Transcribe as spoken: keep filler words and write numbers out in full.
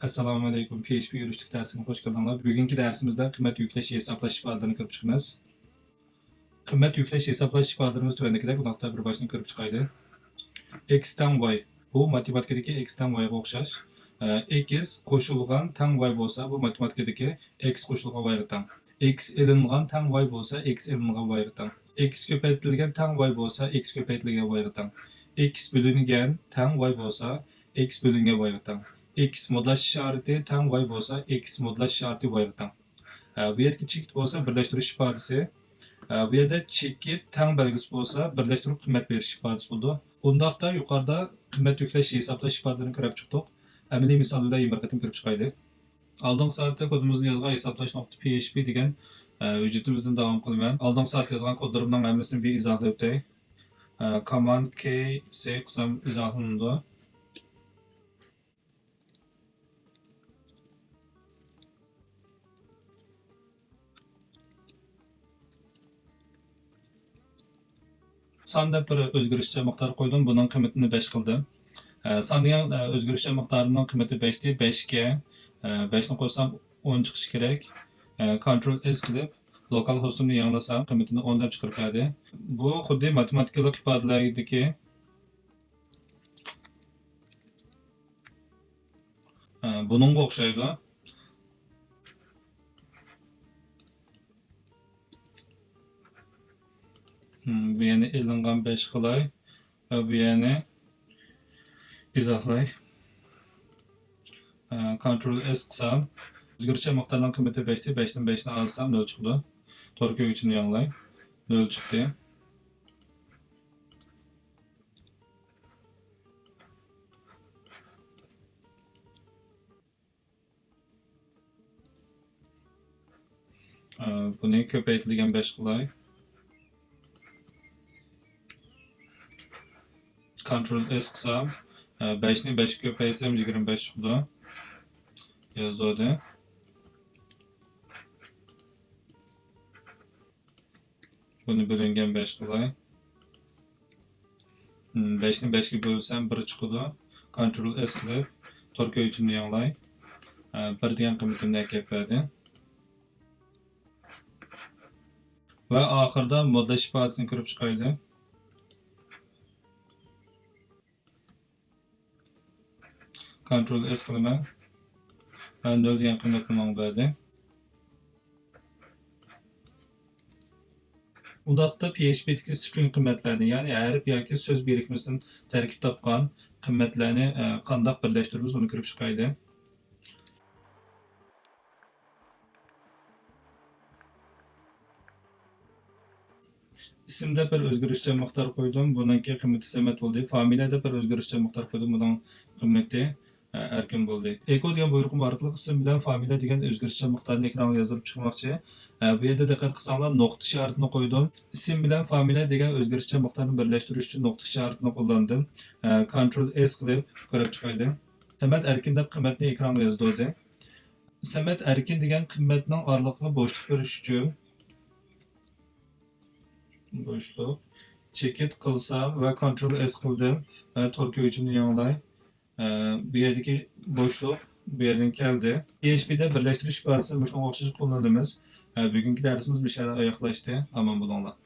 ئەسسالامۇ ئەلەيكۇم، پي ئېچ پى يۈرۈشلۈك دەرسىمىزگە خوش كەلدىڭلار. بۈگۈنكى دەرسىمىزدە قىممەت يۈكلەش، ھېسابلاش ئىپادىلىرىنى كۆرۈپ چىقىمىز. قىممەت يۈكلەش، ھېسابلاش ئىپادىلىرىمىز تۆۋەندىكىدەك، بۇنداقتا بىر باشتىن كۆرۈپ چىقايلى. ئېكس تەڭ ۋاي. بۇ ماتېماتىكىدىكى ئېكس تەڭ ۋايغا ئوخشاش. ئە، ئېكس قوشۇلغان تەڭ ۋاي بولسا، بۇ ماتېماتىكىدىكى ئېكس قوشۇلغان ۋايغا تەڭ. ئېكس ئېلىنغان تەڭ ۋاي بولسا، ئېكس ئېلىنغان ۋايغا تەڭ. ئېكس كۆپەيتىلگەن تەڭ ۋاي بولسا، ئېكس كۆپەيتىلگەن ۋايغا تەڭ. ئېكس بۆلۈنگەن تەڭ ۋاي بولسا، ئېكس بۆلۈنگەن ۋايغا تەڭ. ئېكس مودلاش ئىشارىتى تەڭ ۋاي بولسا، ئېكس مودلاش ئىشارىتى ۋايغا تەڭ. ئە، بۇ يەردىكى چېكىت بولسا بىرلەشتۈرۈش ئىپادىسى. ئە، بۇ يەردە چېكىت تەڭ بەلگىسى بولسا بىرلەشتۈرۈپ قىممەت بېرىش ئىپادىسى بولىدۇ. ئۇنداقتا يۇقىرىدا قىممەت يۈكلەش، ھېسابلاش ئىپادىلىرىنى كۆرۈپ چىقتۇق. ئەمەلىي مىسال بىلەن يەنە بىر قېتىم كۆرۈپ چىقايلى. ئالدىنقى سائەتتە كودىمىزنى يازغان ھېسابلاش نۇقتا پي ئېچ پى دېگەن، ئە، ھۆججىتىمىزدىن داۋام قىلىمەن. ئالدىنقى سائەتتە يازغان كودلىرىمنىڭ ھەممىسىنى بىر ئىزاھلاپ ئۆتەي. ئە، كوماند كەي سى قىلسام ئىزاھلىنىدۇ. سان دەپ بىر ئۆزگىرىشچان مىقدار قويدۇم، بۇنىڭ قىممىتىنى بەش قىلدىم. ئە، سان دېگەن، ئە، ئۆزگىرىشچان مىقدارىنىڭ قىممىتى بەشتى، بەشكە، ئە، بەشنى قوشسام ئون چىقىشى كېرەك. ئە، كونترول ئېس قىلىپ، لوكال ھوستۇمنى يېڭىلىسام، قىممىتىنى ئون دەپ چىقىرىپ بەردى. بۇ خۇددى ماتېماتىكىلىق ئىپادىلەردىكى ئە، بۇنىڭغا ئوخشايدۇ. ھىم، بۇ يەنى ئېلىنغان بەش قىلاي. ۋە بۇ يەنى ئىزاھلاي. ئە، كونترول ئېس قىلسام، ئۆزگىرىشچان مىقدارنىڭ قىممىتى بەشتى، بەشتىن بەشنى ئالسام، نۆل چىقىدۇ. تور كۆرگۈچىنى يېڭىلاي. نۆل چىقتى. ئە، بۇنى كۆپەيتىلگەن بەش قىلاي. كونترول ئېس قىلسام، ئە، بەشنى بەشكە كۆپەيتسەم، يىگىرمە بەش چىقىدۇ. يازدۇردى. بۇنى بۆلۈنگەن بەش قىلاي. ھىم، بەشنى بەشكە بۆلسەم، بىر چىقىدۇ. كونترول ئېس قىلىپ، تور كۆرگۈچۈمنى يېڭىلاي. ئە، بىر دېگەن قىممىتىمنى ئەكەپ بەردى. ۋە ئاخىرىدا مودلاش ئىپادىسىنى كۆرۈپ چىقايلى. كونترول ئېس قىلىمەن. ۋە نۆل دېگەن قىممەتنى ماڭا بەردى. ئۇنداقتا پي ئېچ پىدىكى سترىڭ قىممەتلەرنى، يەنى ھەرپ ياكى سۆز بىرىكمىسىدىن تەركىب تاپقان قىممەتلەرنى، ئە، قانداق بىرلەشتۈرىمىز، ئۇنى كۆرۈپ چىقايلى. ئىسىم دەپ بىر ئۆزگىرىشچان مىقدار قويدۇم. بۇنىڭكى قىممىتى سەمەت بولدى. فامىلە دەپ بىر ئۆزگىرىشچان مىقدار قويدۇم. بۇنىڭ قىممىتى، ئە، ئەركىن بولدى. ئېكو دېگەن بۇيرۇقۇم ئارقىلىق ئىسىم بىلەن فامىلە دېگەن ئۆزگىرىشچان مىقدارنى ئېكرانغا يازدۇرۇپ چىقماقچى. ئە، بۇ يەردە دىققەت قىلساڭلار، نۇقتا ئىشارىتىنى قويدۇم. ئىسىم بىلەن فامىلە دېگەن ئۆزگىرىشچان مىقدارنى بىرلەشتۈرۈش ئۈچۈن نۇقتا ئىشارىتىنى قوللاندىم. ئە، كونترول ئېس قىلىپ كۆرۈپ چىقايلى. سەمەت ئەركىن دەپ قىممەتنى ئېكرانغا يازدۇردى. سەمەت ئەركىن دېگەن قىممەتنىڭ ئارىلىقىغا بوشلۇق بېرىش ئۈچۈن، بوشلۇق، چېكىت قىلسام ۋە كونترول ئېس قىلدىم ۋە تور كۆرگۈچۈمنى يېڭىلاي. ئە، بۇ يەردىكى بوشلۇق بۇ يەردىن كەلدى. پي ئېچ پىدە بىرلەشتۈرۈش ئىپادىسىنى مۇشۇنىڭغا ئوخشاش قوللىنىمىز. ئە، بۈگۈنكى دەرسىمىز مۇشۇ يەردە ئاياغلاشتى. ئامان بولۇڭلار.